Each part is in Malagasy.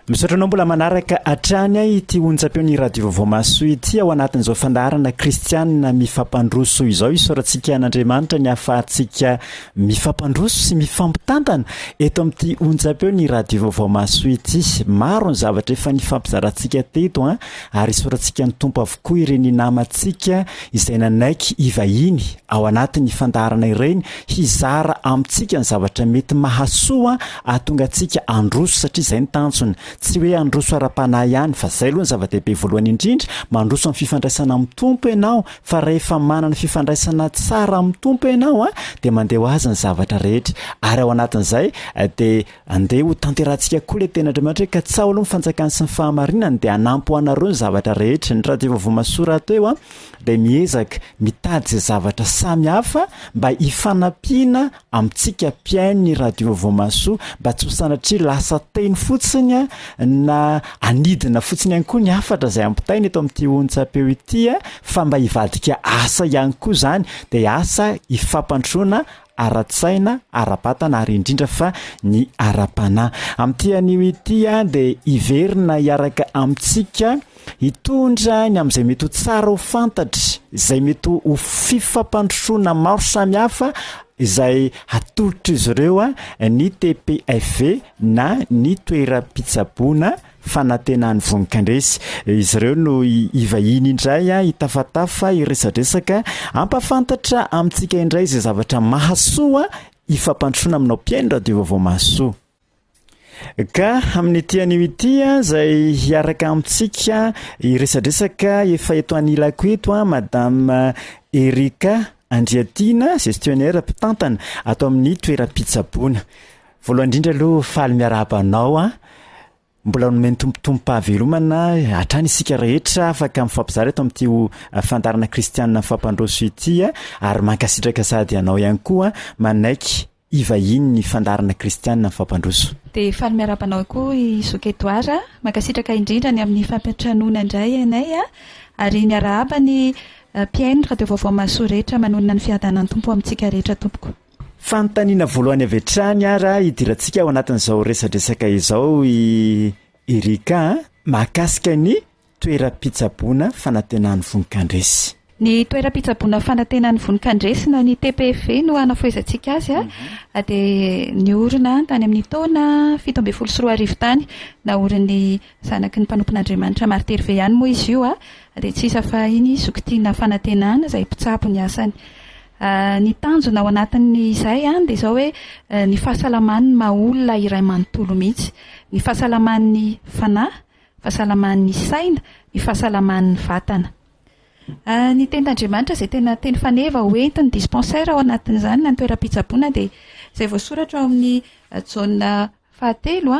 Misaotra anao mbola manaraka hatrany ity onjam-peon'ny Radio Vaovao Mahasoa ity ao anatin'izao fandaharana kristianina mifampandroso izao. Isaorantsika an'Andriamanitra ny ahafahantsika mifampandroso sy mifampitantana eto amin'ity onjam-peon'ny Radio Vaovao Mahasoa ity. Maro ny zavatra efa nifampizarantsika teto an, ary isaorantsika ny Tompo avokoa ireny namantsika izay nanaiky hivahiny ao anatin'ny fandaharana ireny hizara amintsika ny zavatra mety mahasoa ahatonga antsika handroso satria izay ny tanjona. Tsy hoe handroso ara-panahy ihany fa izay aloha ny zava-dehibe voalohany indrindra, mandroso amin'ny fifandraisana amin'ny Tompo ianao fa rehefa manana fifandraisana tsara amin'ny Tompo ianao a dia mandeha ho azy ny zavatra rehetra ary ao anatin'izay dia andeha ho tanterahantsika koa ilay tenin'Andriamanitra hoe katsaho aloha ny fanjakany sy ny fahamarinany dia hanampy ho anareo ny zavatra rehetra. Ny radio vaovao mahasoa rahateo a dia miezaka mitady izay zavatra samy hafa mba hifanampiana amintsika mpihaino ny radio vaovao mahasoa mba tsy ho sanatria lasa teny fotsiny na anidina fotsiny ihany koa ny hafatra izay ampitaina eto amin'ity onjam-peo ity fa mba hivadika asa ihany koa izany dia asa hifampandrosoana ara-tsaina, ara-batana ary indrindra fa ny ara-panahy. Amin'ity anio ity dia hiverina hiaraka amintsika Hitondra ny amin'izay mety ho tsara ho fantatra, izay mety ho fifampandrosoana maro samihafa izay hatolotr'izy ireo ny TPFV na ny toeram-pitsaboana fanantenan'ny vonin-kandresy. Izy ireo no hivahiny indray, hitafatafa, hiresadresaka, hampahafantatra amintsika indray izay zavatra mahasoa hifampandrosoana aminao mpihaino radio vaovao mahasoa. Ka amin'ity anio ity izay hiaraka amintsika hiresadresaka efa eto anilako eto Madame Erika Andriatiana, gestionnaire mpitantana ato amin'ny toeram-pitsaboana. Voalohany indrindra aloha faly miarahaba anao an. Mbola nomen'ny Tompo tompom-pahavelomana hatrany isika rehetra afaka mifampizara eto amin'ity fandaharana kristianina mifampandroso ity ary mankasitraka sady anao ihany koa manaiky hivahiny ny fandaharana kristianina mifampandroso. Dia faly miarahaba anao koa i Zoky Edouard. Mankasitraka indrindra ny amin'ny fampiantranoana indray anay ary miarahaba ny mpihaino Radio Vaovao Mahasoa rehetra manonona ny fiadanan'ny Tompo amintsika rehetra tompoko. Fanontaniana voalohany avy hatrany ara hidirantsika ao anatin'izao resadresaka izao i Erika a, mahakasika ny toeram-pitsaboana fanantenan'ny vonin-kandresy. Ny toeram-pitsaboana fanantenan'ny vonin-kandresy na ny TPFV no hanafohezantsika azy dia niorina tany amin'ny taona 2017 tany. Naorin'ny zanaky ny mpanompon'Andriamanitra Marthe Hervé ihany moa izy io dia tsy iza fa iny zoky tiana fanantenana izay mpitsabo ny asany. Ny tanjona ao anatin'izay dia izao hoe ny fahasalaman'ny maha olona iray manontolo mihitsy. Ny fahasalaman'ny fanahy, fahasalaman'ny saina, ny fahasalaman'ny vatana. Ny tenin'Andriamanitra izay tena teny faneva ho entin'ny dispensaire ao anatin'izany na ny toeram-pitsaboana dia izay voasoratra ao amin'ny Jaona fahatelo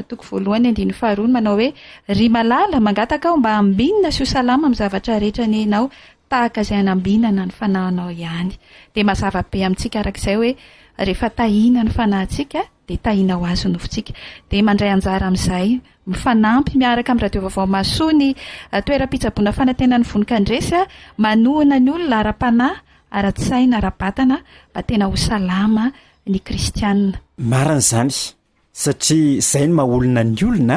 Toko voalohany andininy faharoa no manao hoe, Ry malala, mangataka aho mba hambinina sy ho salama amin'ny zavatra rehetra anie ianao, tahaka izay hanambinana ny fanahinao ihany. Dia mazava be amintsika araka izay hoe rehefa tahiana ny fanahintsika dia tahiana ho azy ny nofontsika. Dia mandray anjara amin'izay, mifanampy miaraka amin'ny Radio Vaovao Mahasoa ny toeram-pitsaboana fanantenan'ny vonon-kandresy, manohana ny olona ara-panahy, ara-tsaina, ara-batana mba tena ho salama ny kristiana. Marina izany. Satria zay no maha olona ny olona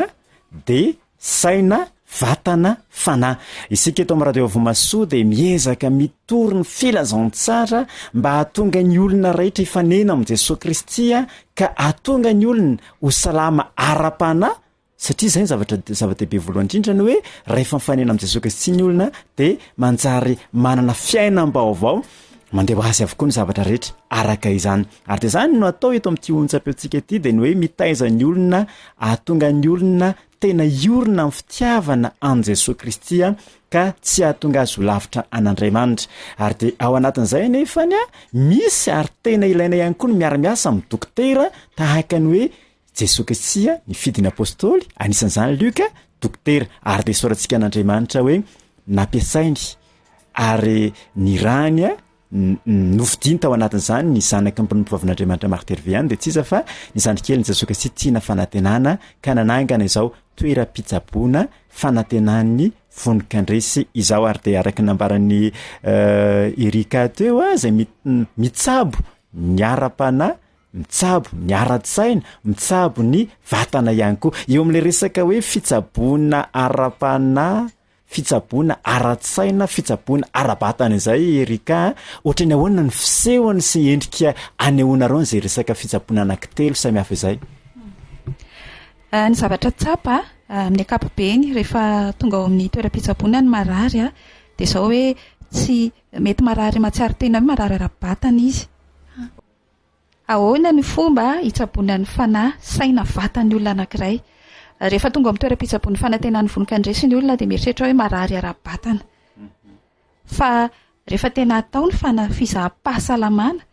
de saina, vatana, fanahy. Isika eto amin'ny Radio Vomasoa dia miezaka mitory ny filazantsara mba hahatonga ny olona rehetra hifanena amin'i Jesoa Kristy ka hahatonga ny olona ho salama ara-panahy Satria izay ny zavatra zava-dehibe voalohany indrindra ny hoe rehefa mifanena amin'i Jesoa Kristy ny olona dia manjary manana fiainam-baovao, mandeha ho azy avokoa ny zavatra rehetra araka izany. Ary dia izany no atao eto amin'ity onjam-peontsika ity dia ny hoe mitaiza ny olona hahatonga ny olona tena hiorina amin'ny fitiavana an'i Jesoa Kristy ka tsy hahatonga azy ho lavitra an'Andriamanitra. Ary dia ao anatin'izay anefany misy ary tena ilaina ihany koa ny miara-miasa amin'ny dokotera tahaka ny hoe Jesoa Kristy nifidy ny Apôstôly, anisan'izany Lioka, dokotera, ary dia isaorantsika an'Andriamanitra hoe nampiasainy ary nirahany nofidiny tao anatin'izany ny zanaky ny mpanompovavin'Andriamanitra Marthe Hervé ihany dia tsy iza fa ny zandrikelin'i Jesoa Kristy tiana fanantenana ka nanangana izao toeram-pitsaboana fanantenan'ny vonon-kandresy izao ary dia araka ny nambaran'i Erika teo izay mitsabo ny ara-panahy. mitsabo ny ara-tsaina, mitsabo ny vatana ihany koa. Eo amin'ilay resaka hoe fitsaboana ara-panahy, fitsaboana ara-tsaina, fitsaboana ara-batana izay Erika a, ohatran'ny ahoana ny fisehony sy endrika anehoanareo an'izay resaka fitsaboana anankitelo samihafa izay? Ny zavatra tsapa amin'ny ankapobeny rehefa tonga ao amin'ny toeram-pitsaboana ny marary dia izao hoe tsy mety marary mahatsiaro tena hoe marary ara-batana izy. Ahoana ny fomba hitsaboana ny fanahy, saina, vatan'ny olona anankiray? Rehefa tonga ao amin'ny toeram-pitsaboan'ny fanantenan'ny vonon-kandresy ny olona dia mieritreritra hoe marary ara-batana. Fa rehefa tena atao ny fana- fizaham-pahasalamana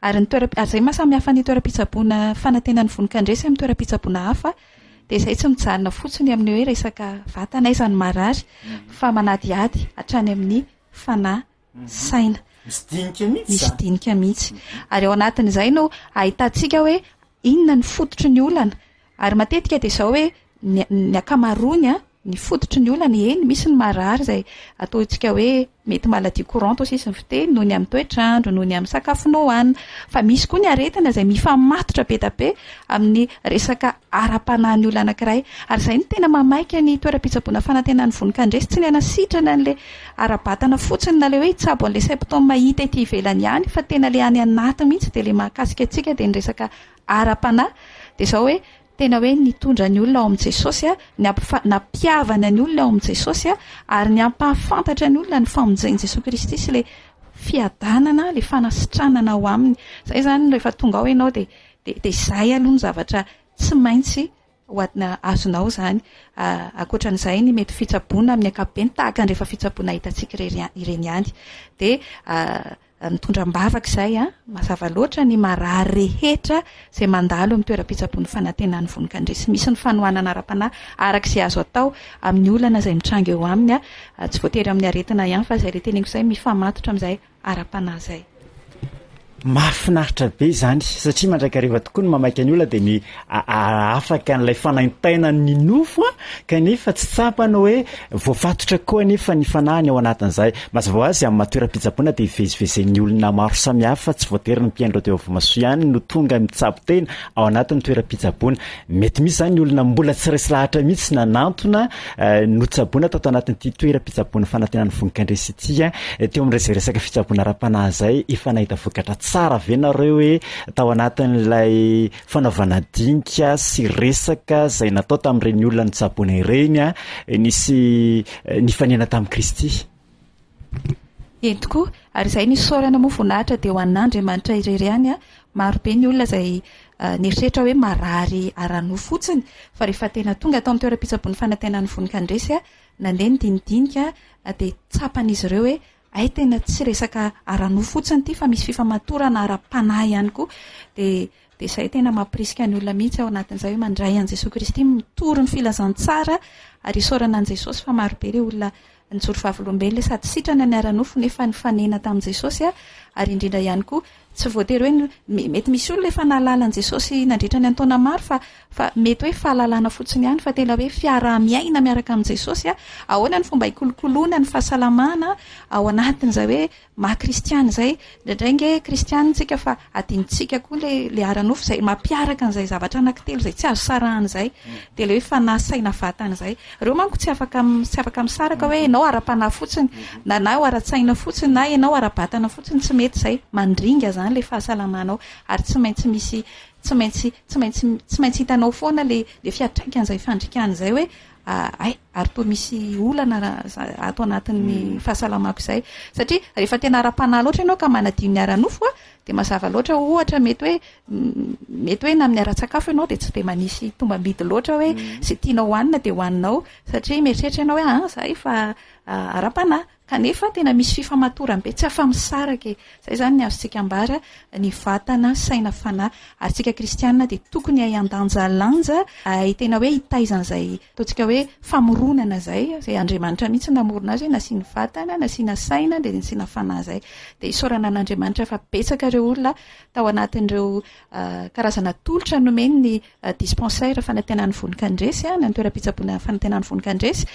ary ny toeram-, ary izay maha samy hafa ny toeram-pitsaboana fanantenan'ny vonon-kandresy amin'ny toeram-pitsaboana hafa dia izay tsy mijanona fotsiny amin'ny hoe resaka vatana aiza no marary fa manadihady hatrany amin'ny fanahy saina. Misy dinika mihitsy Misy dinika mihitsy. Ary ao anatin'izay no ahitantsika hoe inona ny fototry ny olana. Ary matetika dia izao hoe ny ny ankamaroany an, ny fototry ny olana, eny misy ny marary izay ataontsika hoe mety maladie courante hoy sisa ny fiteny noho ny amin'ny toetr'andro, noho ny amin'ny sakafo nohanina. Fa misy koa ny aretina izay mifamatotra be dia be amin'ny resaka ara-panahin'ny olona anankiray. Ary izay no tena mahamaika ny toeram-pitsaboana fanantenan'ny vonon-kandresy, tsy ny hanasitrana an'ilay ara-batana fotsiny na ilay hoe hitsabo an'ilay symptôme hita ety ivelany ihany fa tena ilay any anaty mihitsy dia ilay mahakasika antsika dia ny resaka ara-panahy. Dia izao hoe tena hoe nitondra ny olona ao amin'i Jesosy, ny ampifa- nampihavana ny olona ao amin'i Jesosy ary ny hampahafantatra ny olona ny famonjen'i Jesosy Kristy sy ilay fiadanana, ilay fanasitranana ao aminy. Izay izany rehefa tonga ao ianao dia dia dia izay aloha ny zavatra tsy maintsy ho azonao izany. Ankoatra an'izay ny mety fitsaboana amin'ny ankapobeny tahaka ny rehefa fitsaboana hitantsika irery ireny ihany. Dia mitondra am-bavaka izay an, mazava loatra ny marary rehetra izay mandalo amin'ny toeram-pitsaboan'ny fanantenan'ny vonon-kandresy. Misy ny fanohanana ara-panahy araka izay azo atao amin'ny olana izay mitranga eo aminy, tsy voatery amin'ny aretina ihany fa izay ilay teneniko izay mifamatotra amin'izay ara-panahy izay. Mahafinaritra be izany satria mandrakariva tokoa ny mamaika ny olona dia ny afaka an'ilay fanaintainan'ny nofo a, kanefa tsy tsapany hoe voafatotra koa anefa ny fanahiny ao anatin'izay. Mazava ho azy amin'ny maha toeram-pitsaboana dia ivezivezen'ny olona maro samihafa, tsy voatery ny mpihaino radio Voamasoa ihany no tonga mitsabo tena ao anatin'ny toeram-pitsaboana. Mety misy izany ny olona mbola tsy resy lahatra mihitsy nanantona notsaboina tato anatin'ity toeram-pitsaboana fanantenan'ny vonin-kandresy ity. Teo amin'izay resaka fitsaboana ara-panahy izay, efa nahita vokatra tsara ve nareo hoe tao anatin'ilay fanaovana dinika sy resaka izay natao tamin'ireny olona notsaboina ireny, nisy nifanena tamin'i Kristy? Eny tokoa, ary izay ny isaorana moa voninahitra dia ho an'Andriamanitra irery ihany. Maro be ny olona izay nieritreritra hoe marary ara-nofo fotsiny, fa rehefa tena tonga tao amin'ny toeram-pitsaboan'ny fanantenan'ny vonin-kandresy, nandeha ny dinidinika dia tsapan'izy ireo hoe hay tena tsy resaka ara-nofo fotsiny ity fa misy fifamatorana ara-panahy ihany koa. Dia dia izay tena mampirisika ny olona mihitsy ao anatin'izay hoe mandray an'i Jesoa Kristy, mitory ny filazantsara ary isaorana an'i Jesosy fa maro be ireo olona Nijoro vavolombelona sady sitrana ny ara-nofo nefa nifanena tamin'i Jesosy ary indrindra ihany koa tsy voatery hoe mety misy olona efa nahalala an'i Jesosy nandritra ny antaona maro fa fa mety hoe fahalalana fotsiny ihany fa tena hoe fiaraha-miaina miaraka amin'i Jesosy ahoana ny fomba hikolokoloana ny fahasalamana ao anatin'izay hoe maha kristiana izay. Indraindray ange kristiana isika fa adinontsika koa ilay ilay ara-nofo izay mampiaraka an'izay zavatra anankitelo izay tsy azo sarahana izay. Dia ilay hoe fanahy, saina, vatana izay. Ireo manko tsy afaka tsy afaka misaraka hoe ianao ara-panahy fotsiny na na ara-tsaina fotsiny na ianao ara-batana fotsiny, tsy mety izay. Mandringa izany ilay fahasalamanao ary tsy maintsy misy tsy maintsy tsy maintsy tsy maintsy hitanao foana ilay ilay fiantraikan'izay fandrikana izay hoe Hay, ary toa misy olana ato anatin'ny fahasalamako izay. Satria rehefa tena ara-panahy loatra ianao ka manadio ny ara-nofo dia mazava loatra ohatra mety hoe mety hoe na amin'ny ara-tsakafo ianao dia tsy dia manisy tombam-bidy loatra hoe izay tianao hohanina dia hohaninao satria mieritreritra ianao hoe an za efa ara-panahy. Kanefa tena misy fifamatoram-be tsy afa-misaraka e! Izay izany ny azontsika ambara, ny vatana, saina, fanahy. Ary tsika kristiana dia tokony hahay handanjalanja, hahay tena hoe hitaiza an'izay ataontsika hoe famoronana izay, izay Andriamanitra mihitsy namorona azy hoe nasiany vatana, nasiana saina, dia nasiana fanahy izay. Dia isaorana an'Andriamanitra fa betsaka ireo olona tao anatin'ireo karazana tolotra nomeny ny dispensaire fanantenan'ny vonon-kandresy, na ny toeram-pitsaboana fanantenan'ny vonon-kandresy,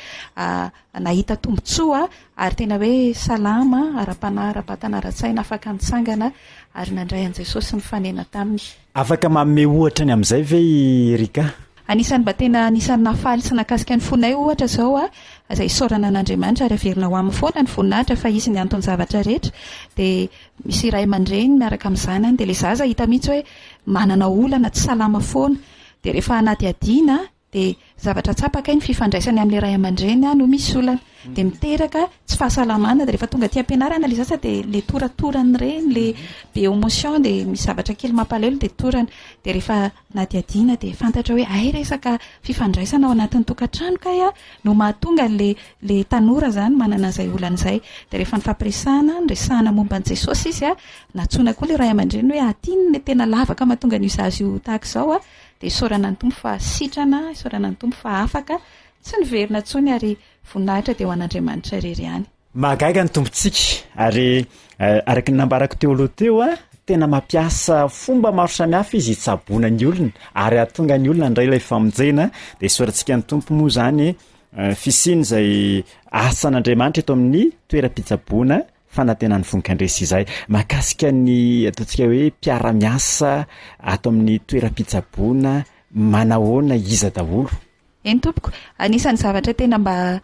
nahita tombontsoa ary tena hoe salama ara-panahy, ara-batana, ara-tsaina, afaka nitsangana ary nandray an'i Jesosy nifanena taminy. Afaka manome ohatra ny amin'izay ve i Rika? Anisan'ny mba tena anisan'ny nahafaly sy nahakasika ny fonay ohatra izao a, izay isaorana an'Andriamanitra ary averina ho aminy foana ny voninahitra fa izy ny anton'ny zavatra rehetra, dia misy ray aman-dreny miaraka amin'ny zanany dia ilay zaza hita mihitsy hoe manana olana tsy salama foana, dia rehefa hanadihadiana Dia zavatra tsapa kay ny fifandraisany amin'ilay ray aman-dreny no misy olana. Dia miteraka tsy fahasalamana. Dia rehefa tonga aty am-pianarana ilay zaza dia ilay toratorany ireny, ilay be émotion dia misy zavatra kely mampalahelo dia torana. Dia rehefa nadihadiana dia fantatra hoe hay resaka fifandraisana ao anatin'ny tokantrano kay no mahatonga an'ilay ilay tanora izany manana an'izay olana izay. Dia rehefa nifampiresahana, niresahana momba an'i Jesosy izy, nantsoina koa ilay ray aman-dreny hoe aty no tena lavaka mahatonga an'io zaza io tahaka izao. Dia isaorana ny Tompo fa sitrana, isaorana ny Tompo fa afaka, tsy niverina intsony ary voninahitra dia ho an'Andriamanitra irery ihany. Mahagaga ny Tompontsika ary araka ny nambarako teo aloha teo a, tena mampiasa fomba maro samihafa izy hitsaboana ny olona ary hahatonga ny olona handray ilay famonjena, dia isaorantsika ny Tompo moa izany fisiany izay asan'Andriamanitra eto amin'ny toeram-pitsaboana fanantenan'ny vonin-kandresy izay. Mahakasika ny ataontsika hoe mpiara-miasa ato amin'ny toeram-pitsaboana manahoana iza daholo? Eny tompoko, anisan'ny zavatra tena mba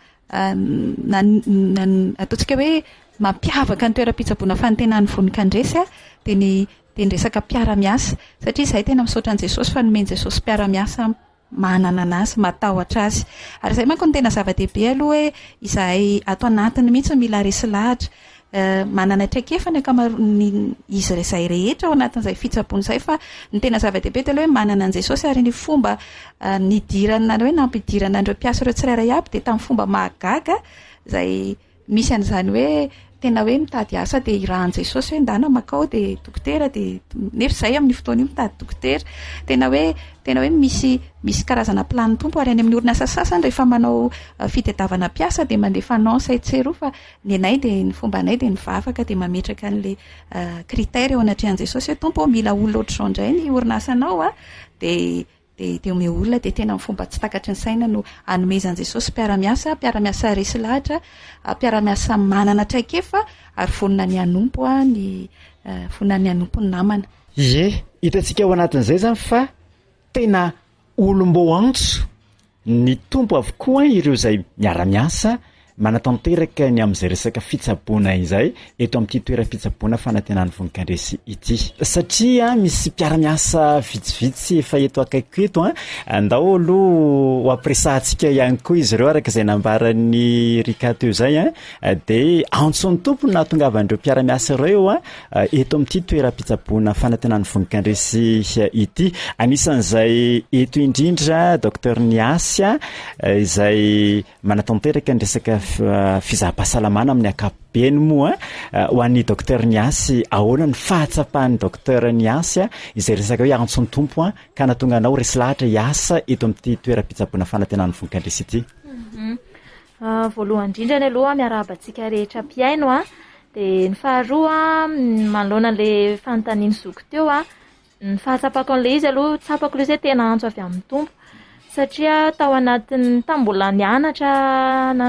ataontsika hoe mampiavaka ny toeram-pitsaboana fanantenan'ny vonin-kandresy dia ny dia ny resaka mpiara-miasa satria izahay tena misaotra an'i Jesosy fa nomen'i Jesosy mpiara-miasa manana anazy, matahotra azy. Ary izay manko no tena zava-dehibe aloha hoe izahay ato anatiny mihitsy no mila resy lahatra. Manana traikefa ny ankamaroan'ny izy izay rehetra ao anatin'izay fitsaboana izay fa ny tena zava-dehibe dia aloha hoe manana an'i Jesosy ary ny fomba nidirana hoe nampidirana an'ireo mpiasa ireo tsirairay avy dia tamin'ny fomba mahagaga izay Misy an'izany hoe tena hoe mitady asa dia irahan'i Jesosy hoe ndana makao dia dokotera dia nefa izay amin'io fotoana io mitady dokotera. Tena hoe tena hoe misy misy karazana planin'ny Tompo ary any amin'ny orinasa sasany rehefa manao fitadiavana mpiasa dia mandefa annonce etsy sy eroa fa ny anay dia ny fombanay dia mivavaka dia mametraka an'ilay critère eo anatrehan'i Jesosy hoe Tompo ô mila olona ohatr'izao indray ny orinasanao a dia dia dia omeo olona dia tena amin'ny fomba tsy takatry ny saina no anomezan'i Jesosy mpiara-miasa, mpiara-miasa resy lahatra, mpiara-miasa manana traikefa ary vonona ny hanompo ny vonona ny hanompo ny namana. Ie, hitantsika ao anatin'izay izany fa tena olom-boantso ny Tompo avokoa ireo izay miara-miasa Manatanteraka ny amin'izay resaka fitsaboana izay eto amin'ity toeram-pitsaboana fanantenan'ny vonin-kandresy ity. Satria misy mpiara-miasa vitsivitsy efa eto akaikiko eto an, andao aloha ho ampiresahantsika ihany koa izy ireo araka izay nambaran'i Rika teo izay an, dia antson'ny Tompo no nahatongavan'ireo mpiara-miasa ireo an, eto amin'ity toeram-pitsaboana fanantenan'ny vonin-kandresy ity. Anisan'izay eto indrindra Docteur Niasy izay Manatanteraka ny resaka fizaham-pahasalamana amin'ny ankapobeny moa ho an'ny Docteur Niasy, ahoana ny fahatsapan'ny Docteur Niasy izay resaka hoe antson'ny Tompo ka nahatonga anao resy lahatra hiasa eto amin'ity toeram-pitsaboana fanantenan'ny vonin-kandresy ity? Voalohany indrindra aloha miarahaba antsika rehetra mpihaino a, dia ny faharoa manoloana an'ilay fanontanian'i zoky teo a, Ny fahatsapako an'ilay izy aloha, tsapako ilay izy hoe tena antso avy amin'ny Tompo. Satria tao anatin'ny, tamin'ny mbola nianatra na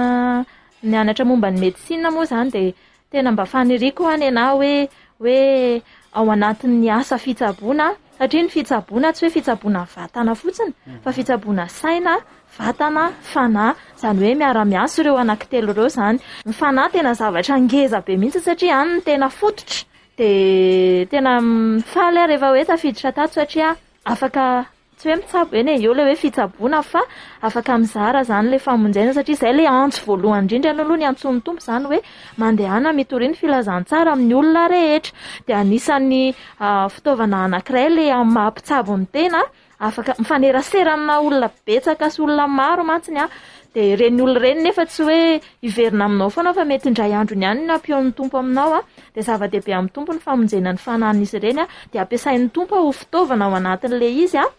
nianatra momba ny médecine moa izany dia tena mba faniriako hoa nenaha hoe hoe ao anatin'ny asa fitsaboana satria ny fitsaboana tsy hoe fitsaboana vatana fotsiny fa fitsaboana saina, vatana, fanahy. Izany hoe miara-miasa ireo anankitelo ireo izany. Ny fanahy tena zavatra ngeza be mihitsy satria any no tena fototra. Dia tena faly aho rehefa hoe tafiditra tato satria afaka tsy hoe mitsabo, eny e, eo ilay hoe fitsaboana fa afaka mizara izany ilay famonjena satria izay ilay antso voalohany indrindra aloha ny antson'ny Tompo izany hoe mandehana mitoria ny filazantsara amin'ny olona rehetra. Dia anisan'ny fitaovana anankiray ilay amin'ny maha mpitsabo ny tena Afaka mifanerasera amina olona betsaka sy olona maro mantsiny aho, dia ireny olona ireny nefa tsy hoe hiverina aminao foana fa mety indray androny ihany no hampihaon'ny Tompo aminao an, dia zava-dehibe amin'ny Tompo ny famonjena ny fanahin'izy ireny an, dia ampiasain'ny Tompo ho fitaovana ao anatin'ilay izy an,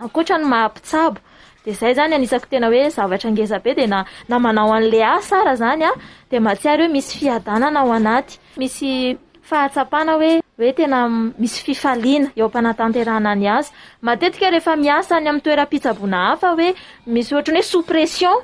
ankoatra ny maha mpitsabo. Dia izay izany anisako tena hoe zavatra ngeza be dia na na manao an'ilay asa ara izany an, dia mahatsiaro hoe misy fiadanana ao anaty, misy fahatsapana hoe hoe tena misy fifaliana eo am-panatanterahana ny asa. Matetika rehefa miasa any amin'ny toeram-pitsaboana hafa hoe misy ohatran'ny hoe sous pression,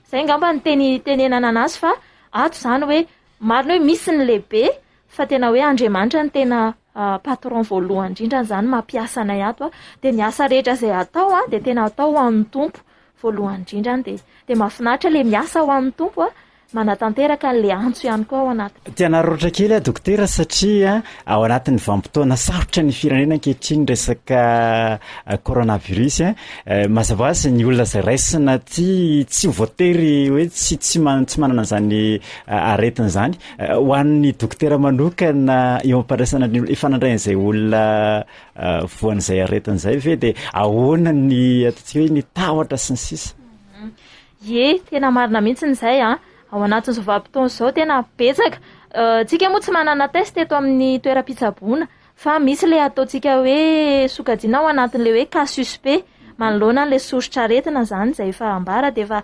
izay angamba no teny itenenana anazy fa ato izany hoe marina hoe misy ny lehibe fa tena hoe Andriamanitra no tena patron voalohany indrindra izany mampiasa anay ato dia ny asa rehetra izay atao dia tena atao ho an'ny Tompo voalohany indrindra dia dia mahafinaritra ilay miasa ho an'ny Tompo manatanteraka an'ilay antso ihany koa ao anaty. Te hanararaotra kely aho dokotera satria ao anatin'ny vanim-potoana sarotra ny firenena ankehitriny resaka coronavirus. Mazava ho azy ny olona izay raisina aty tsy voatery hoe tsy tsy tsy manana an'izany aretina izany. Ho an'ny dokotera manokana eo am-pandraisana ny olona, efa nandray an'izay olona voan'izay aretina izay ve dia ahoana ny ataontsika hoe ny tahotra sy ny sisa? Ie, tena marina mihitsy izay an. Ao anatin'izao vanim-potoana izao tena betsaka. Tsika moa tsy manana test eto amin'ny toeram-pitsaboana fa misy ilay ataontsika hoe sokajiana ao anatin'ilay hoe cas suspect manoloana an'ilay soritr'aretina izany izay efa ambara dia efa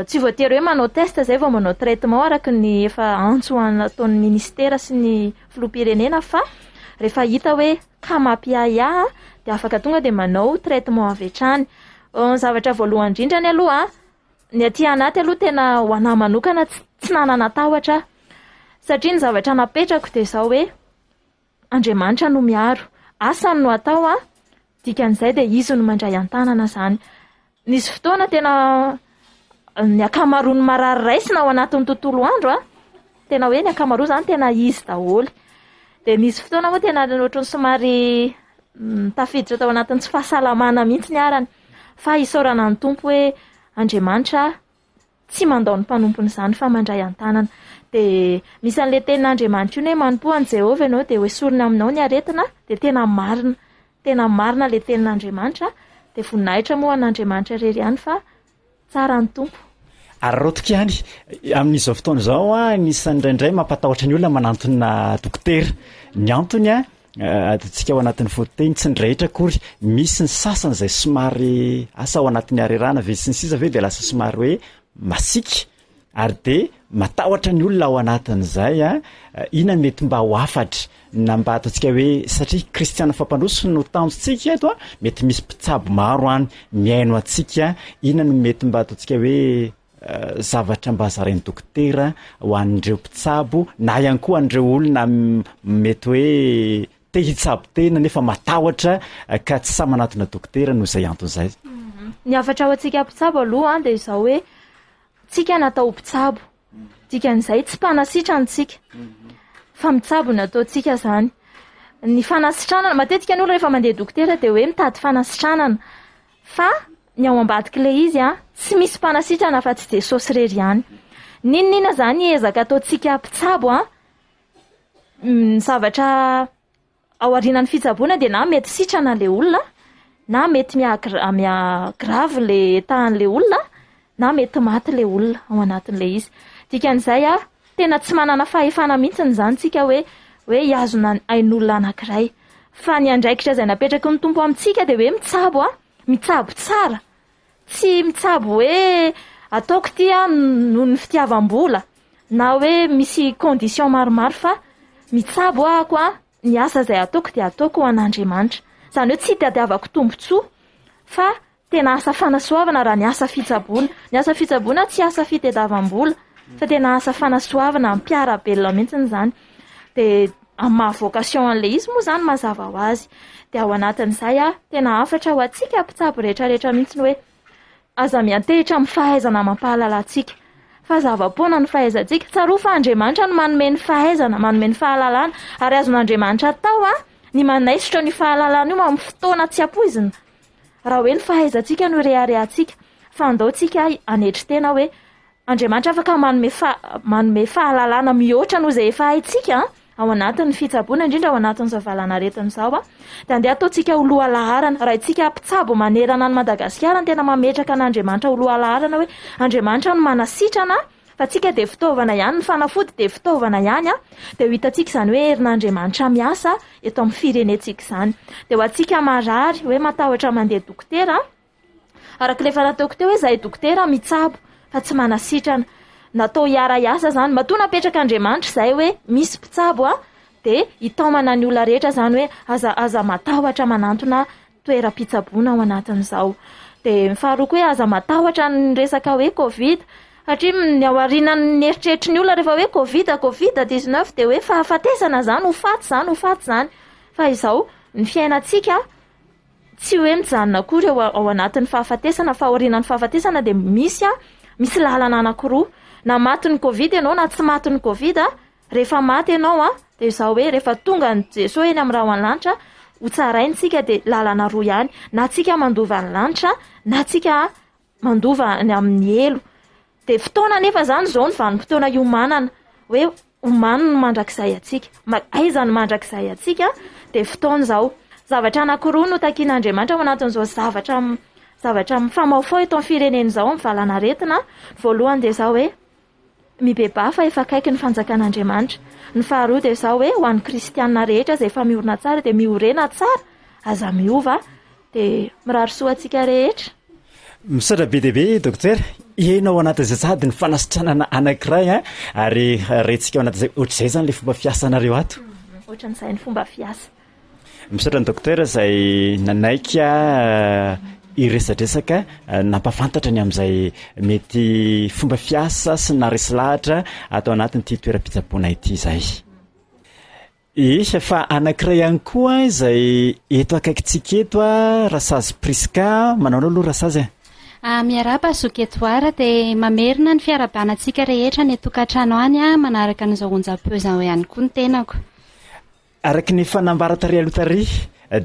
tsy voatery hoe manao test izay vao manao traitement araka ny efa antso nataon'ny ministera sy ny filoham-pirenena fa rehefa hita hoe cas mampiahiahy dia afaka tonga dia manao traitement avy hatrany. Ny zavatra voalohany indrindrany aloha, ny aty anaty aloha tena ho anà manokana tsy nanana tahotra aho satria ny zavatra napetrako dia izao hoe Andriamanitra no miaro, asany no atao an, dikan'izay dia izy no mandray an-tanana izany. Nisy fotoana tena ny ankamaroan'ny marary raisina ao anatin'ny tontolo andro an, tena hoe ny ankamaroany izany tena izy daholo. Dia nisy fotoana moa tena ohatran'ny somary tafiditra tao anatin'ny tsy fahasalamana mihitsy ny arany. Fa isaorana ny Tompo hoe Andriamanitra tsy mandao ny mpanompony izany fa mandray an-tanana. Dia misy an'ilay tenin'Andriamanitra io hoe manompoa an'i Jehovah ianao dia hoesorina aminao ny aretina, dia tena marina. Tena marina ilay tenin'Andriamanitra, dia voninahitra moa ho an'Andriamanitra irery ihany fa tsara ny Tompo. Araraotiko ihany, amin'izao fotoana izao anisan'ny indraindray mampatahotra ny olona manantona dokotera. Ny antony an, ataontsika ao anatin'ny fototeny, tsy ny rehetra akory, misy ny sasany izay somary asa ao anatin'ny harerahana ve sy ny sisa ve dia lasa somary hoe masiaka ary dia matahotra ny olona ao anatin'izay an, inona no mety mba ho hafatra na mba ataontsika hoe satria kristiana fampandroso no tanjontsika eto an, mety misy mpitsabo maro any mihaino antsika, inona no mety mba ataontsika hoe zavatra mba zarain'ny dokotera ho an'ireo mpitsabo na ihany koa an'ireo olona mety hoe te hitsabo tena nefa matahotra ka tsy sahy manatona dokotera noho izay antony izay. Ny hafatra ho antsika mpitsabo aloha dia izao hoe tsika natao ho mpitsabo, dikan'izay tsy mpanasitrana tsika fa mitsabo no ataontsika izany. Ny fanasitranana, matetika ny olona rehefa mandeha dokotera dia hoe mitady fanasitranana fa ny ao ambadik'ilay izy an, tsy misy mpanasitrana afa tsy Jesosy irery ihany. N'inon'inona izany ezaka ataontsika mpitsabo an, ny zavatra ao aorianan'ny fitsaboana dia na mety sitrana ilay olona, na mety miha miha grave ilay état an'ilay olona, na mety maty ilay olona ao anatin'ilay izy. Dikan'izay an, tena tsy manana fahefana mihitsy izany tsika hoe hoe hihazona ny ain'olona anankiray. Fa ny andraikitra izay napetraky ny Tompo amintsika dia hoe mitsabo an, mitsabo tsara, Tsy mitsabo hoe ataoko ity aho noho ny fitiavam-bola na hoe misy condition maromaro fa mitsabo ahako an, ny asa izay ataoko dia ataoko ho an'Andriamanitra. Izany hoe tsy itadiavako tombontsoa fa tena asa fanasoavana raha ny asa fitsaboana. Ny asa fitsaboana tsy asa fitadiavam-bola fa tena asa fanasoavana mpiara-belona mihitsy izany. Dia amin'ny maha vocation an'ilay izy moa izany mazava ho azy. Dia ao anatin'izay ah, tena hafatra ho antsika mpitsabo rehetrarehetra mihitsy ny hoe aza miantehitra amin'ny fahaizana amam-pahalalantsika fa zava-poana ny fahaizantsika. Tsarovy fa Andriamanitra no manome ny fahaizana, manome ny fahalalana ary azon'Andriamanitra atao ah, ny manaisotra an'io fahalalana io amin'ny fotoana tsy ampoizina. Raha hoe ny fahaizantsika no ireharehantsika fa andao tsika hanetry tena hoe Andriamanitra afaka manome fa manome fahalalana mihoatra noho izay efa haintsika ao anatin'ny fitsaboana, indrindra ao anatin'izao valanaretina izao. Dia andeha ataontsika ho lohalaharana. Raha isika mpitsabo manerana an'i Madagasikara no tena mametraka an'Andriamanitra ho lohalaharana hoe Andriamanitra no manasitrana fa tsika dia fitaovana ihany, ny fanafody dia fitaovana ihany, dia ho hitantsika izany hoe herin'Andriamanitra miasa eto amin'ny firenentsika izany. Dia ho antsika marary hoe matahotra mandeha dokotera, Araka ilay efa nataoko teo hoe izahay dokotera mitsabo fa tsy manasitrana. Natao hiara-hiasa izany. Matoa napetrak'Andriamanitra izay hoe misy mpitsabo a, dia hitaomana ny olona rehetra izany hoe aza aza matahotra manantona toeram-pitsaboana ao anatin'izao. Dia ny faharoa koa hoe aza matahotra ny resaka hoe covid satria ny ao aorianan'ny eritreritry ny olona rehefa hoe covid, covid 19 dia hoe fahafatesana izany, ho faty izany, ho faty izany. Fa izao, ny fiainantsika tsy hoe mijanona akory ao ao anatin'ny fahafatesana fa aorianan'ny fahafatesana dia misy a, misy lalana anankiroa. Na matin'ny covid ianao na tsy matin'ny covid a, rehefa maty ianao a, dia izao hoe rehefa tonga an'i Jesoa eny amin'ny rahona lanitra, ho tsaraina isika dia lalana roa ihany, na tsika mandova ny lanitra na tsika mandova ny amin'ny helo. Dia fotoana anefa izany izao ny vanim-potoana hiomanana hoe omano ny mandrakizay antsika. Aiza ny mandrakizay antsika? Dia fotoana izao. Zavatra anankiroa no takian'Andriamanitra ao anatin'izao zavatra zavatra mifamaofao eto amin'ny firenena izao amin'ny valanaretina. Ny voalohany dia izao hoe mibebaha fa efa akaiky ny fanjakan'Andriamanitra. Ny faharoa dia izao hoe ho an'ny kristiana rehetra izay efa miorina tsara dia miorena tsara, aza miova. Dia mirary soa antsika rehetra. Misaotra be dia be Dokotera. Heno ao anatin'izay sahady ny fanasitranana anankiray an, ary rentsika ao anatin'izay ohatr'izay izany ilay fomba fiasanareo ato. Ohatran'izay ny fomba fiasa. Misaotra ny Dokotera izay nanaiky hiresadresaka nampahafantatra ny amin'izay mety fomba fiasa sy naharesy lahatra ato anatin'ity toeram-pitsaboana ity izay. Eeh fa anankiray ihany koa izay eto akaikintsika eto a, Rasazy Prisca, manao anao aloha Rasazy a. Ah, miarahaba zoky Edouard dia mamerina ny fiarahabana antsika rehetra any an-tokantrano any ah, manaraka an'izao onjam-peo izao ihany koa ny tenako. Araka ny efa nambara tary aloha tary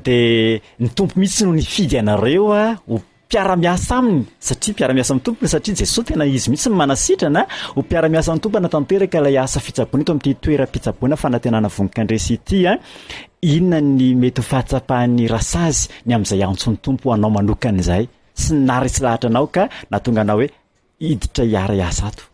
dia ny Tompo mihitsy no nifidy anareo ho mpiara-miasa aminy satria mpiara-miasa amin'ny Tompo satria Jesoa tena izy mihitsy no manasitrana, ho mpiara-miasa amin'ny Tompo hanatanteraka ilay asa fitsaboana eto amin'ity toeram-pitsaboana fanantenana vonon-kandresy ity a. Inona ny mety ho fahatsapan'ny rasazy ny amin'izay antson'ny Tompo ho anao manokana izay sy ny naharesy lahatra anao ka nahatonga anao hoe hiditra hiara-hiasa ato?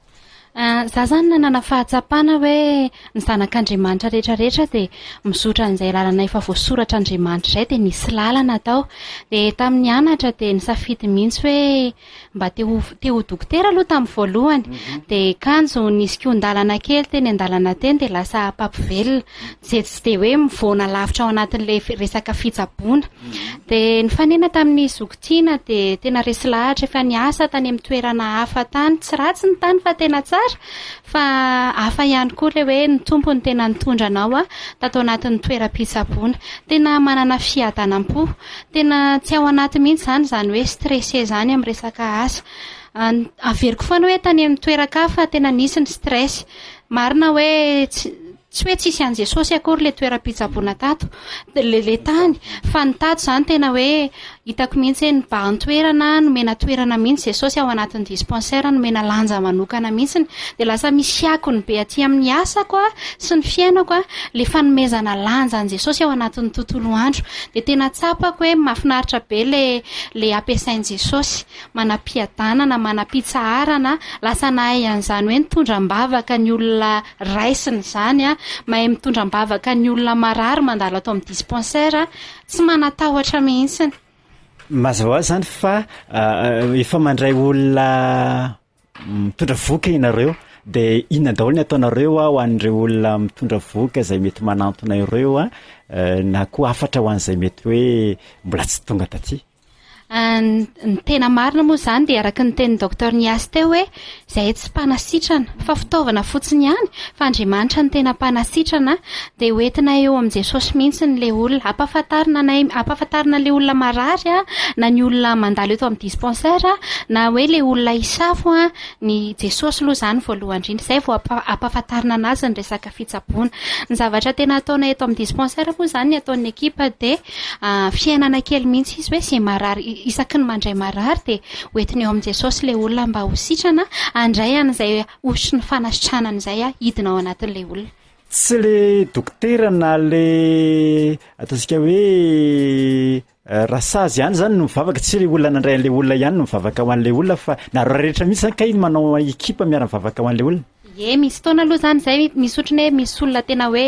Za zany nanana fahatsapana hoe ny zanak'Andriamanitra rehetra rehetra dia mizotra an'izay lalana efa voasoratr'Andriamanitra izay dia nisy lalana tao. Dia tamin'ny nianatra dia nisafidy mihitsy hoe mba te ho te ho dokotera aloha tamin'ny voalohany. Dia kanjo nisy kihon-dalana kely teny an-dalana teny dia lasa mpampivelona. Izay tsy dia hoe mivoana lavitra ao anatin'ilay resaka fitsaboana. Dia nifanena tamin'ny zoky Tiana dia tena resy lahatra efa niasa tany amin'ny toerana hafa tany, tsy ratsy ny tany fa tena tsara fa hafa ihany koa ilay hoe ny Tompo no tena nitondra anao tato anatin'ny toeram-pitsaboana. Tena manana fiadanam-po, tena tsy ao anaty mihitsy izany izany hoe stressé izany amin'ny resaka asa. Averiko foana hoe tany amin'ny toeran-kafa tena nisy ny stress, marina hoe tsy Tsy hoe tsisy an'i Jesosy akory ilay toeram-pitsaboana tato, ilay tany, fa ny tato izany tena hoe hitako mihitsy hoe nibahan-toerana, nomena toerana mihitsy Jesosy ao anatin'ny dispensaire, nomena lanja manokana mihitsy. Dia lasa misy akony be aty amin'ny asako sy ny fiainako ilay fanomezana lanja an'i Jesosy ao anatin'ny tontolo andro. Dia tena tsapako hoe mahafinaritra be ilay ilay ampiasain'i Jesosy. Manam-piadanana, manam-pitsaharana, lasa nahay an'izany hoe nitondra am-bavaka ny olona raisina izany, mahay mitondra am-bavaka ny olona marary mandalo ato amin'ny dispensaire, tsy manatahotra mihitsy. Mazava ho azy izany fa efa mandray olona mitondra vohoka ianareo, dia inona daholo ny ataonareo ho an'ireo olona mitondra vohoka izay mety manantona ireo na koa hafatra ho an'izay mety hoe mbola tsy tonga taty? Ny tena marina moa izany dia araka ny tenin'ny Docteur Niasy teo hoe izahay tsy mpanasitrana fa fitaovana fotsiny ihany fa Andriamanitra no tena mpanasitrana dia ho entina eo amin'i Jesosy mihitsy ilay olona. Ampahafantarina anay, ampahafantarina ilay olona marary na ny olona mandalo eto amin'ny dispensaire na hoe ilay olona hisafo ny Jesosy aloha izany voalohany indrindra. Izay vao ampahafantarina an'azy ny resaka fitsaboana. Ny zavatra tena ataonay eto amin'ny dispensaire moa izany ny ataon'ny ekipa dia Fiainana kely mihitsy izy hoe izay marary isaky ny mandray marary dia hoentiny eo amin'i Jesosy ilay olona mba ho sitrana, handray an'izay hosotry ny fanasitranana izay hidina ao anatin'ilay olona. Tsy le dokotera na le ataontsika hoe rasazy ihany zany no mivavaka, tsy le olona nandray an'le olona ihany no mivavaka ho an'le olona fa nareo rehetra mihitsy zany kay manao ekipa miara-mivavaka ho an'le olona. Ie, misy fotoana aloha izany izay misy ohatran'ny hoe misy olona tena hoe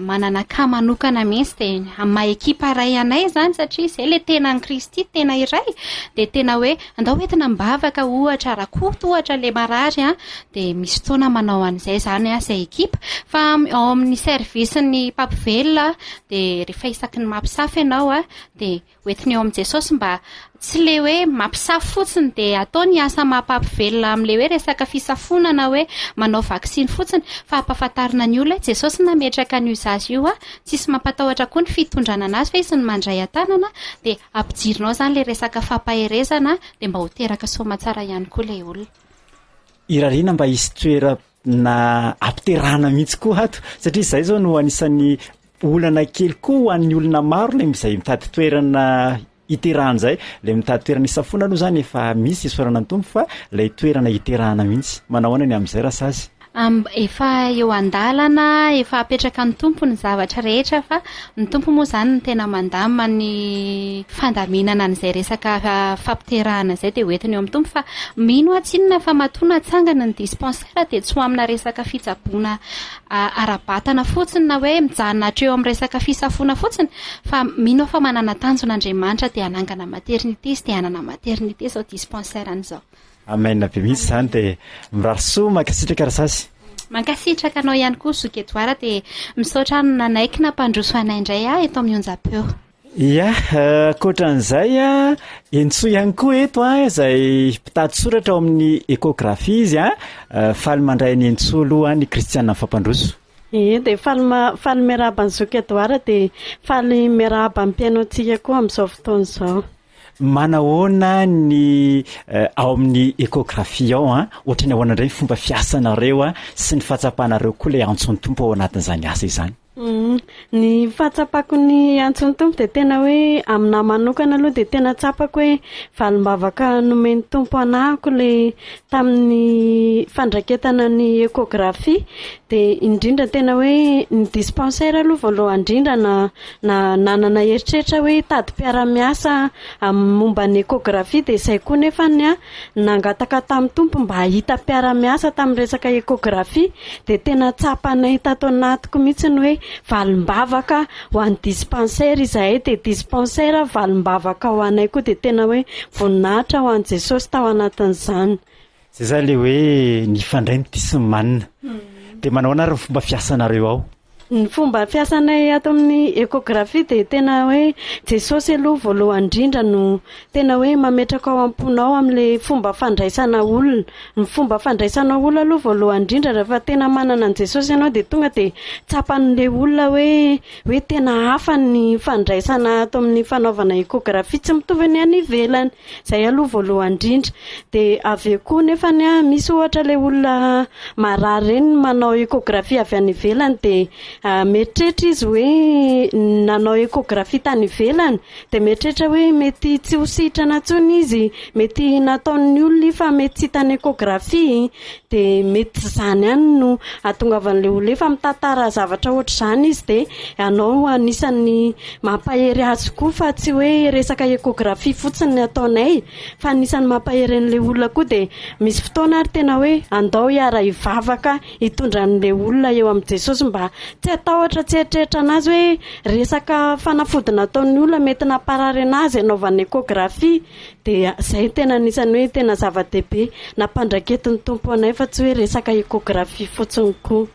manana cas manokana mihitsy dia amin'ny maha ekipa iray anay izany satria izay ilay tenan'i Kristy, tena iray, dia tena hoe andao hoentina am-bavaka ohatra Rakoto ohatra ilay marary an, dia misy fotoana manao an'izay izany an, izay ekipa. Fa ao amin'ny service-n'ny mpampivelona dia rehefa isaky ny mampisafo ianao an, dia Hoentiny eo amin'i Jesosy mba Tsy le hoe mampisafo fotsiny dia atao ny asa maha-mpampivelona amin'ilay hoe resaka fisafoana na hoe manao vaksiny fotsiny fa ampahafantarina ny olona hoe Jesosy nametraka an'io zaza io tsisy mampatahotra koa ny fitondrana anazy fa izy no mandray an-tanana dia ampidirina ao izany ilay resaka fampaherezana dia mba ho teraka soamatsara ihany koa ilay olona. Irariana mba hisy toerana ampiterahana mihitsy koa ato satria izay izao no anisan'ny olana kely koa ho an'ny olona maro ilay izay mitady toerana Hiterahana izay, ilay mitady toerana hisafoana aloha izany efa misy isaorana ny Tompo fa ilay toerana hiterahana mihitsy. Manao ahoana ny amin'izay Rasazy? Efa eo an-dalana, efa apetraka ny Tompo ny zavatra rehetra fa ny Tompo moa izany no tena mandamina ny fandaminana an'izay resaka fampiterahana izay dia hoentiny eo amin'ny Tompo fa mino aho tsinona fa matoa natsangana ny dispensaire dia tsy ho amina resaka fitsaboana ara-batana fotsiny na hoe mijanona hatreo amin'ny resaka fisafoana fotsiny fa mino aho fa manana tanjona Andriamanitra dia hanangana maternité izy dia hanana maternité izao dispensaire izao. Amen be mihitsy izany dia mirary soa mankasitraka Rasazy. Mankasitraka anao ihany koa Zoky Edouard dia misaotra nanaiky nampandroso anay indray aho eto amin'ny onjam-peo. Ia, ankoatran'izay, Entsoa ihany koa eto izay mpitady soratra ao amin'ny échographie izy. Faly mandray an'i Entsoa aloha ny Kristiana Mifampandroso. Ie, dia faly faly miarahaba an'i Zoky Edouard dia faly miarahaba ny mpihaino antsika koa amin'izao fotoana izao. Manahoana ny ao amin'ny échographie ao an? Ohatran'ny ahoana indray ny fomba fiasanareo sy ny fahatsapanareo koa ilay antson'ny Tompo ao anatin'izany asa izany? Ny fahatsapako ny antson'ny Tompo dia tena hoe aminahy manokana aloha dia tena tsapako hoe valim-bavaka nomen'ny Tompo anahako ilay tamin'ny fandraiketana ny échographie dia indrindra tena hoe ny dispensaire aloha voalohany indrindra na na nanana eritreritra hoe hitady mpiara-miasa amin'ny momba ny échographie dia izay koa nefany an Nangataka tamin'ny Tompo mba hahita mpiara-miasa tamin'ny resaka échographie dia tena tsapanay tato anatiko mihitsy ny hoe valim-bavaka ho an'ny dispensaire izahay dia dispensaire valim-bavaka ho anay koa dia tena hoe voninahitra ho an'i Jesosy tao anatin'izany. Zay zany le hoe nifandray ny tia sy ny manina. Dia manao ahoana ary ny fomba fiasanareo ao? Ny fomba fiasanay ato amin'ny échographie dia tena hoe Jesosy aloha voalohany indrindra no tena hoe mametraka ao am-ponao amin'ilay fomba fandraisana olona. Ny fomba fandraisanao olona aloha voalohany indrindra rehefa tena manana an'i Jesosy ianao dia tonga dia tsapan'ilay olona hoe hoe tena hafa ny fandraisana ato amin'ny fanaovana échographie tsy mitovy ny any ivelany. Izay aloha voalohany indrindra. Dia avy eo koa nefany an, misy ohatra ilay olona marary ireny manao échographie avy any ivelany dia mieritreritra izy hoe nanao échographie tany ivelany dia mieritreritra hoe mety tsy ho sitrana intsony izy, mety nataon'ny olona io fa mety tsy hitan'ny échographie, dia mety tsy izany ihany no ahatongavan'ilay olona io fa mitantara zavatra ohatr'izany izy dia ianao anisan'ny mampahery azy koa fa tsy hoe resaka échographie fotsiny ny ataonay fa anisan'ny mampahery an'ilay olona koa dia misy fotoana ary tena hoe andao hiara-hivavaka hitondra an'ilay olona eo amin'i Jesosy mba tsy hatahotra tsy hieritreritra an'azy hoe resaka fanafody nataon'ny olona mety namparary an'azy hanaovana échographie dia izay tena anisan'ny hoe tena zava-dehibe nampandraiketin'ny Tompo anay fa tsy hoe resaka échographie fotsiny koa.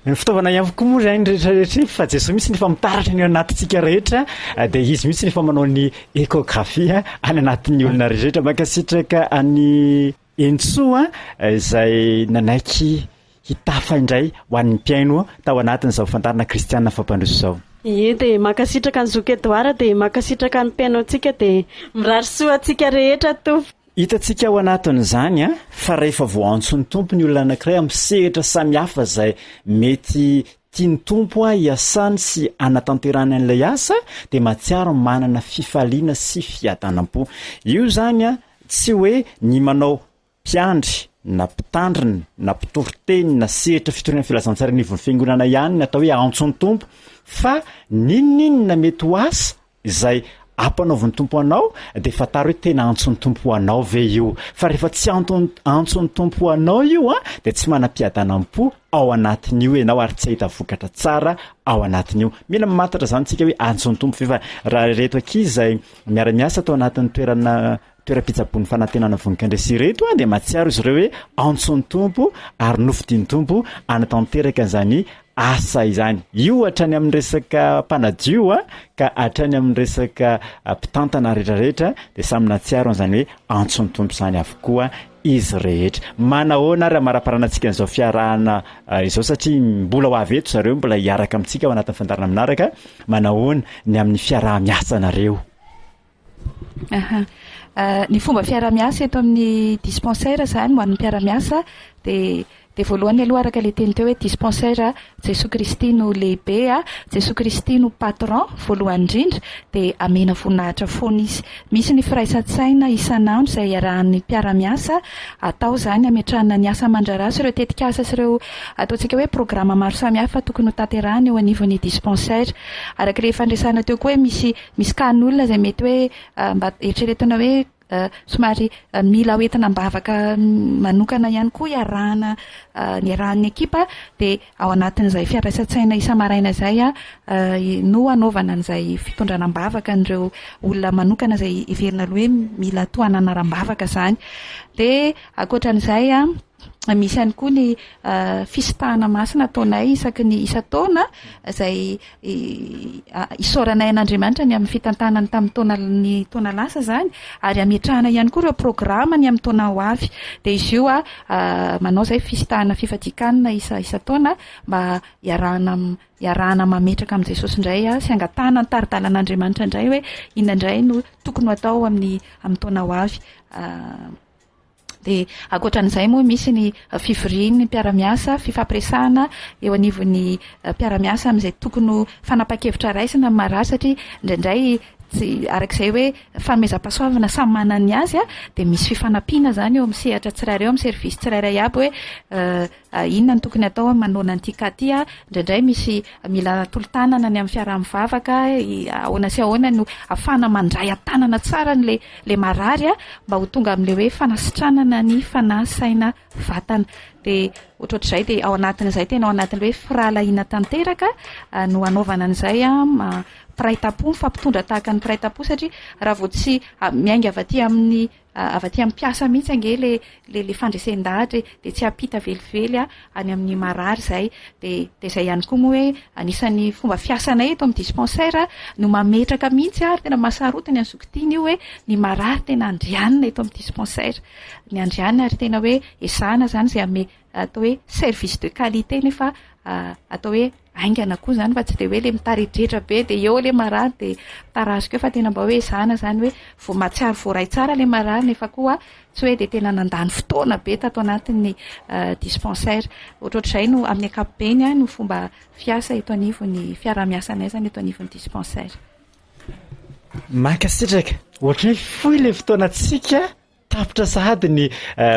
Ny fitaovana ihany koa moa izany rehetra rehetra iny fa Jesoa mihitsy no efa mitaratra ny ao anatintsika rehetra dia izy mihitsy no efa manao ny échographie any anatin'ny olona rehetra. Mankasitraka an'i Henintsoa izay nanaiky hitafa indray ho an'ny mpihaino tao anatin'izao fandaharana Kristiana Fampandroso izao. Ie dia mankasitraka an'i Zoky Edouard dia mankasitraka ny mpihaino antsika dia mirary soa antsika rehetra tompoko. Hitantsika ao anatin'izany fa rehefa voaantson'ny Tompo ny olona anankiray amin'ny sehatra samihafa izay mety tian'ny Tompo hiasany sy hanatanterahany an'ilay asa dia mahatsiaro manana fifaliana sy fiadanam-po. Io izany tsy hoe ny manao mpiandry na mpitandrina na mpitoriteny na sehatra fitoriana filazantsara anivon'ny fiangonana ihany ny atao hoe antson'ny Tompo fa n'inon'inona mety ho asa izay ampanaovin'ny Tompo anao dia fantaro hoe tena antson'ny Tompo ho anao ve io fa rehefa tsy anton- antson'ny Tompo ho anao io a dia tsy manam-piadanam-po ao anatin'io ianao ary tsy hahita vokatra tsara ao anatin'io. Mila mamantatra izany tsika hoe antson'ny Tompo ve fa raha ireto ankizy izay miara-miasa tao anatin'ny toerana toeram-pitsaboan'ny fanantenana vonin-kandresy ireto dia mahatsiaro izy ireo hoe antson'ny Tompo ary nofidin'ny Tompo hanatanteraka an'izany asa izany. Io hatrany amin'ny resaka mpanadio a, ka hatrany amin'ny resaka mpitantana rehetrarehetra dia samy nahatsiaro an'izany hoe antson'ny Tompo izany avokoa izy rehetra. Manahoana ary amaraparanantsika an'izao fiarahana izao satria mbola ho avy eto zareo mbola hiaraka amintsika ao anatin'ny fandaharana manaraka, manahoana ny amin'ny fiaraha-miasanareo? Aha. Ny fomba fiaraha-miasa eto amin'ny dispensaire izany ho an'ny mpiara-miasa dia dia voalohany aloha araka ilay teny teo hoe dispensaire Jesoa Kristy no lehibe a, Jesoa Kristy no patron voalohany indrindra dia amena voninahitra foana izy. Misy ny firaisan-tsaina isan'andro izay iarahan'ny mpiara-miasa atao izany hametrahana ny asa aman-draharaha sy ireo tetikasa sy ireo ataontsika hoe programa maro samihafa tokony ho tanterahina eo anivon'ny dispensaire. Araka ilay efa niresahana teo koa hoe misy Misy cas n'olona izay mety hoe mba eritreretina hoe somary mila hoentina am-bavaka manokana ihany koa iarahana niarahan'ny ekipa dia ao anatin'izay fiaraisan-tsaina isa-maraina izay no anaovana an'izay fitondrana am-bavaka an'ireo olona manokana izay heverina aloha hoe mila tohanana ara-bavaka izany. Dia ankoatran'izay an, misy ihany koa ny fisintahana masina ataonay isaky ny isan-taona izay Isaoranay an'Andriamanitra ny amin'ny fitantanany tamin'ny taona ny taona lasa izany ary hametrahana ihany koa ireo programa ny amin'ny taona ho avy. Dia izy io manao izay fisintahana fifadian-kanina isa isan-taona mba hiarahana hiarahana mametraka amin'i Jesosy indray sy hangatahana ny tari-dalan'Andriamanitra indray hoe inona indray no tokony ho atao amin'ny amin'ny taona ho avy. Dia ankoatran'izay moa misy ny fivorian'ny mpiara-miasa, fifampiresahana eo anivon'ny mpiara-miasa amin'izay tokony ho fanapahan-kevitra raisina amin'ny marary satria indraindray tsy arak'izay hoe fanomezam-pahasoavana samy manana ny azy dia misy fifanampiana izany eo amin'ny sehatra tsirairay eo amin'ny service tsirairay aby hoe Inona no tokony atao manoloana an'ity cas ity? Indraindray misy mila tolo-tanana ny amin'ny fiaraha-mivavaka, ahoana sy ahoana no ahafahana mandray an-tanana tsara an'ilay ilay marary mba ho tonga amin'ilay hoe fanasitranana ny fanahy, saina, vatana. Dia ohatrohatr'izay dia ao anatin'izay tena ao anatin'ilay hoe firahalahiana tanteraka no hanaovana an'izay, mpiray tampo, mifampitondra tahaka ny mpiray tampo satria raha vao tsy miainga avy aty amin'ny Avy aty amin'ny mpiasa mihitsy ange le le le fandresen-dahatra e, dia tsy hampita velively any amin'ny marary izay. Dia dia izay ihany koa moa hoe anisan'ny fomba fiasanay eto amin'ny dispensaire no mametraka mihitsy ary tena mahasarotiny an'i zoky tiana io hoe ny marary tena andrianina eto amin'ny dispensaire. Ny andrianina ary tena hoe ezahana izany izay hanome atao hoe service de qualité nefa atao hoe haingana koa izany fa tsy dia hoe ilay mitaredretra be dia eo ilay marary dia mitarazoka eo fa tena mba hoe ezahana izany hoe vao mahatsiaro voaray tsara ilay marary nefa koa tsy hoe dia tena nandany fotoana be tato anatin'ny dispensaire. Ohatrohatr'izay no amin'ny ankapobeny no fomba fiasa eto anivon'ny fiaraha-miasanay izany eto anivon'ny dispensaire. Mankasitraka. Ohatran'ny hoe fohy ilay fotoanantsika. Tapitra sahady ny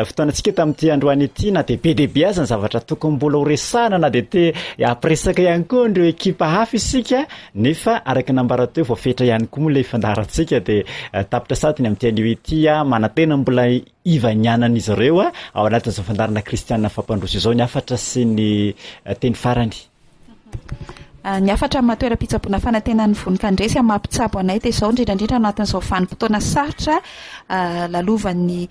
fotoanantsika tamin'ity androany ity na dia be dia be aza ny zavatra tokony mbola ho resahana na dia te hampiresaka ihany koa an'ireo ekipa hafa isika nefa araka ny nambara teo voafetra ihany koa moa ilay fandaharantsika dia tapitra sahady ny amin'ity anio ity a manantena mbola hivanianan'izy ireo ao anatin'izao fandaharana kristianina fampandroso izao ny hafatra sy ny teny farany. Ny hafatra amin'ny maha toeram-pitsaboana fanantenan'ny vonon-kandresy amin'ny maha mpitsabo anay dia izao indrindra indrindra anatin'izao vanim-potoana sarotra lalovan'ny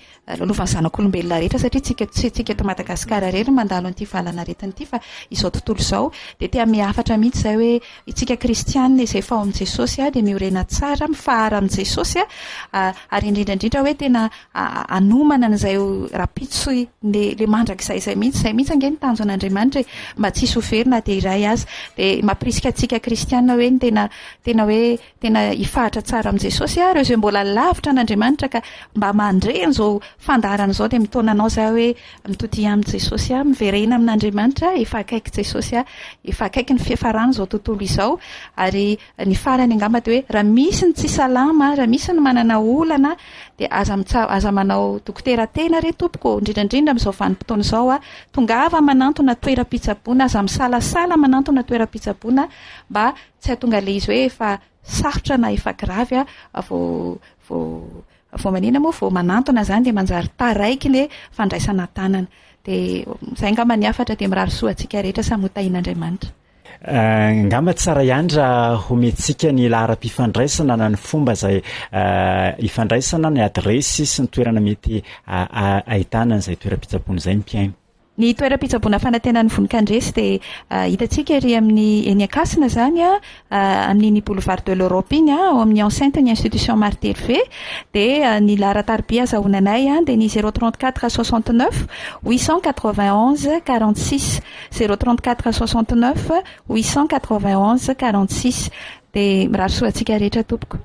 lalovan'ny zanak'olombelona rehetra satria tsika tsy tsika eto Madagasikara irery no mandalo an'ity valan'aretina ity fa izao tontolo izao dia te hanome hafatra mihitsy izahay hoe isika kristianina izay efa ao amin'i Jesosy dia miorena tsara mifahara amin'i Jesosy ary indrindra indrindra hoe tena hanomana an'izay rahampitso le le mandrakizay izay mihitsy, izay mihitsy ange ny tanjon'Andriamanitra e, mba tsy hisy ho very na dia iray aza. Dia mampirisika antsika kristiana hoe ny tena tena hoe tena hifahatra tsara amin'i Jesosy ary ireo izay mbola lavitra an'Andriamanitra ka mba mandre an'izao fandaharana izao dia mitaona anao izaho hoe mitodia amin'i Jesosy aho, miverena amin'Andriamanitra, efa akaiky Jesosy aho, efa akaiky ny fiafaran'izao tontolo izao ary Ny farany angamba dia hoe raha misy ny tsy salama, raha misy ny manana olana dia aza mitsa- aza manao dokotera tena re tompoko ô, indrindra indrindra amin'izao vanim-potoana izao a, tongava manantona toeram-pitsaboana, aza misalasala manantona toeram-pitsaboana mba tsy hahatonga ilay izy hoe efa sarotra na efa gravy a vao vao vao manina moa vao manantona izany dia manjary taraiky ilay fandraisana an-tanana. Dia izay angamba ny hafatra dia mirary soa antsika rehetra samy ho tahian'Andriamanitra. Angamba tsara ihany raha homentsika ny laharam-pifandraisana na ny fomba izay ifandraisana, ny adiresy sy ny toerana mety ahitana an'izay toeram-pitsaboana izay ny mpihaino. Ny toeram-pitsaboana fanantenan'ny vonin-kandresy dia hitantsika ery amin'ny eny Ankasina izany, amin'iny boulevard de l'Europe iny, ao amin'ny enceinte ny institution Marthe Hervé, dia ny laharan-tariby azahoana anay dia ny 034 69 891 46, 034 69 891 46. Dia mirary soa antsika rehetra tompoko.